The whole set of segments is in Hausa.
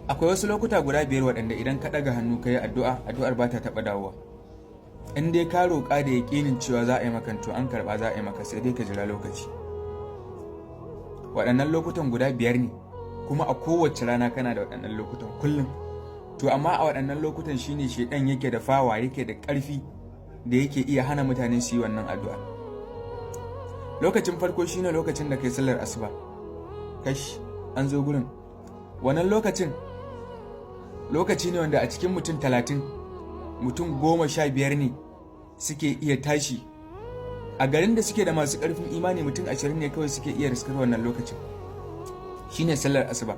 Akwai wasu lokuta guda biyar waɗanda idan ka ɗaga hannu ka yi addu'a, addu'ar ba ta taɓa dawowa. In dai ka roƙa da yaƙinin cewa za a yi maka, to an karɓa, za a yi maka, sai dai ka jira lokaci. Waɗannan lokutan guda biyar ne, kuma a kowace rana kana da waɗannan lokutan kullum. To amma a waɗannan lokutan shine shedan yake da fawa, yake da ƙarfi da yake iya hana mutane su yi wannan addu'a. Lokacin farko shine lokacin da kai sallar asuba. Kash, an zo gurin. Wannan lokacin lokaci ne wanda a cikin mutum 30, mutum 15 ne suke iya tashi. A garin da suke da masu ƙarfin imani, mutum 20 ne kawai suke iya riskar wannan lokacin, shine sallar asuba.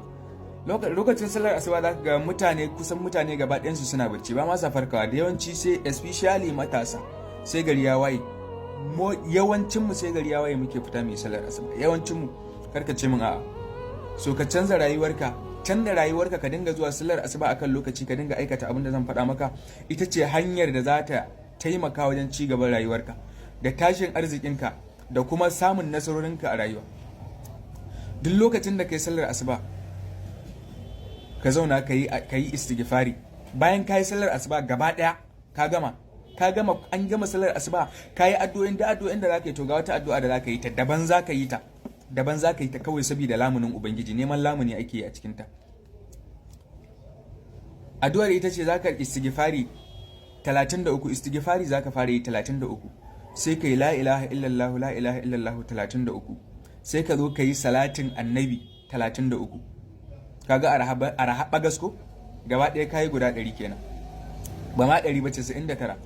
Lokacin sallar asuba za ka ga mutane, kusan mutane gaba ɗayansu suna bacci, ba ma sa farkawa da yawanci, sai especially matasa, sai gari ya waye. Yawancinmu sai gari ya waye muke fita mai sallar asuba, yawancinmu. Karka ce min a'a. So ka canza rayuwarka, canza rayuwarka, ka dinga zuwa sallar asuba akan lokaci, ka dinga aikata abin da zan faɗa maka. Ita ce hanyar da za ta taimaka wajen ci gaban rayuwarka da tashin arzikinka da kuma samun nasarorinka a rayuwa. Duk lokacin da kai sallar asuba, ka zauna ka yi istighfari. Bayan ka yi sallar asuba gaba ɗaya, ka gama, an gama sallar asuba, ka yi addu'o'in da addu'o'in da zaka yi, to ga wata addu'a da zaka yi ta daban, zaka yi ta daban, zaka yi ta kawai saboda lamunin Ubangiji, neman lamuni ake yi a cikin ta. Addu'ar ita ce zaka istighfari 33. Istighfari zaka fara yi 33, sai ka yi la ilaha illallah, la ilaha illallah 33, sai ka zo ka yi salatin Annabi 33. Kaga arha gasko, gaba ɗaya kayi guda 100 kenan, ba ma 100 ba, 99.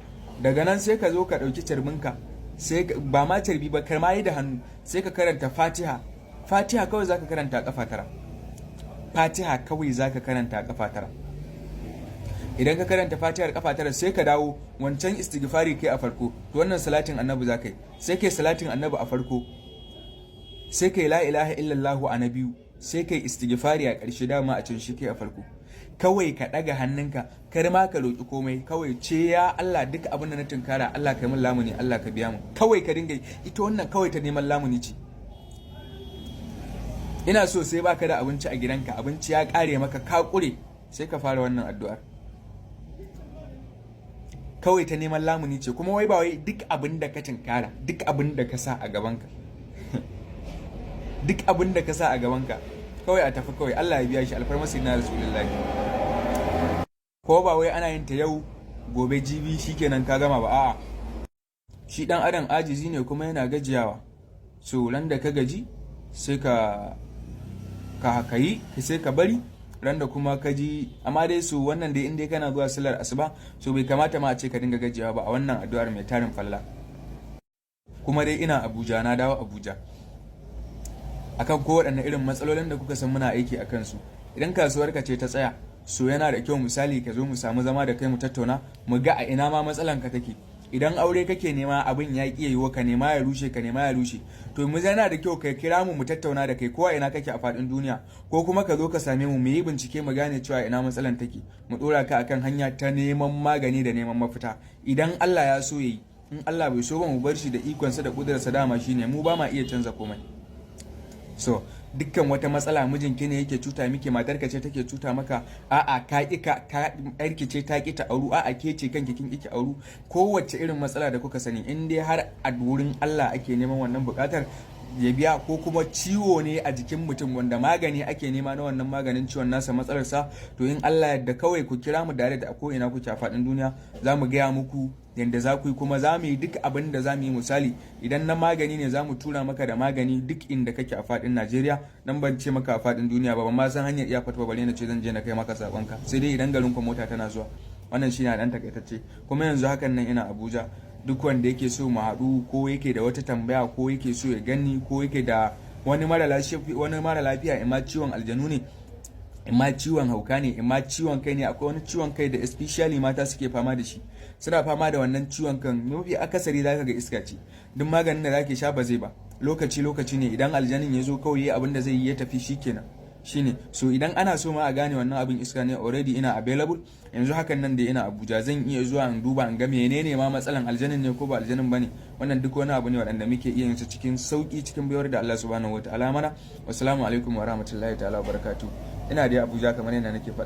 Daga nan sai ka zo ka ɗauki carbinka, sai ba ma carbi ba, kar ma yi da hannu, sai ka karanta Fatiha. Fatiha kawai zaka karanta kafa tara. Fatiha kawai zaka karanta kafa tara. Idan ka karanta Fatihar kafa tara, sai ka dawo wancan istighfari kai a farko, to wannan salatin Annabi zaka yi. Sai kai salatin Annabi a farko, sai kai la ilaha illallah a na biyu, sai kai istighfari a ƙarshe. Dama a can shi kai a farko. Kawai ka ɗaga hannunka, kar ma ka roƙi komai, kawai ce: ya Allah, duk abin da na tunkara, Allah ka yi min lamuni, Allah ka biya mu. Kawai ka dinga ita wannan, kawai ta neman lamuni ce. Ina so sai baka da abinci a gidanka, abinci ya ƙare maka, ka ƙure, sai ka fara wannan addu'ar. Kawai ta neman lamuni ce. Kuma wai ba wai duk abin da ka tunkara, duk abin da ka sa a gabanka, duk abin da ka sa a gabanka, kawai a tafi, kawai Allah ya biya shi, alfarma na Rasulullahi. Ko ba wai ana yin ta yau, gobe, jibi shikenan ka gama ba, a'a. Shi dan adam ajizi ne kuma yana gajiyawa. So ran da ka gaji, sai ka yi, sai ka bari ran da kuma ka ji. Amma dai su wannan dai, in dai kana zuwa sallar asuba, so bai kamata ma a ce ka dinga gajiyawa ba a wannan addu'ar mai tarin falla. Kuma dai ina Abuja, na dawo Abuja. Akan ko waɗanne irin matsalolin da kuka san muna aiki a kansu, idan kasuwar ka ce ta tsaya, so yana da kyau misali ka zo mu samu zama da kai, mu tattauna, mu ga a ina ma matsalan ka take. Idan aure kake nema, abin ya ƙi yiwuwa, ka nema ya rushe, ka nema ya rushe, to mu yana da kyau kai kira mu, mu tattauna da kai, ko a ina kake a faɗin duniya, ko kuma ka zo ka same mu, mu yi bincike, mu gane cewa ina matsalan take, mu ɗora ka akan hanya ta neman magani da neman mafita. Idan Allah ya so yayi, in Allah bai so ba, mu bar shi da ikonsa da kudurarsa. Dama shine mu ba ma iya canza komai. So dukkan wata matsala, mijinki ne yake cuta miki, matarka ce take cuta maka, a'a ka ki ka yarki ce ta ki ta auru, a'a ke ce kanki kin ki auru, kowace irin matsala da kuka sani, in dai har a wurin Allah ake neman wannan bukatar ya biya, ko kuma ciwo ne a jikin mutum wanda magani ake nema na wannan maganin ciwon nasa, matsalarsa, to in Allah yadda kawai ku kira mu dare da a ko ina kuke a faɗin duniya, za mu gaya muku yadda za ku yi, kuma za mu yi duk abin da za mu yi. Misali, idan na magani ne, za mu tura maka da magani duk inda kake a faɗin Najeriya. Dan ban ce maka a faɗin duniya ba, ban ma san hanyar iya fatuwa bare na ce zan je na kai maka sakonka, sai dai idan garin ku mota tana zuwa. Wannan shine dan takaitacce. Kuma yanzu hakan nan ina Abuja. Duk wanda yake so mu haɗu, ko yake da wata tambaya, ko yake so ya gani, ko yake da wani mara lafiya, ima ciwon aljanu ne, imma ciwon hauka ne, imma ciwon kai ne. Akwai wani ciwon kai da especially mata suke fama da shi. Suna fama da wannan ciwon kan, mafi akasari zaka ga iska ce. Duk maganin da zaka sha ba zai ba, lokaci lokaci ne. Idan aljanin ya zo, kawai abin da zai yi ya tafi, shikenan shine. So idan ana so ma a gane wannan abin iska ne, already ina available. Yanzu hakan nan da ina Abuja, zan iya zuwa in duba in ga menene ma matsalan, aljanin ne ko ba aljanin bane. Wannan duk wani abu ne waɗanda muke iya yin su cikin sauki, cikin baiwar da Allah subhanahu wataala mana. Wassalamu alaikum wa rahmatullahi ta'ala wa barakatuh. Ina dai Abuja kamar yadda nake faɗa.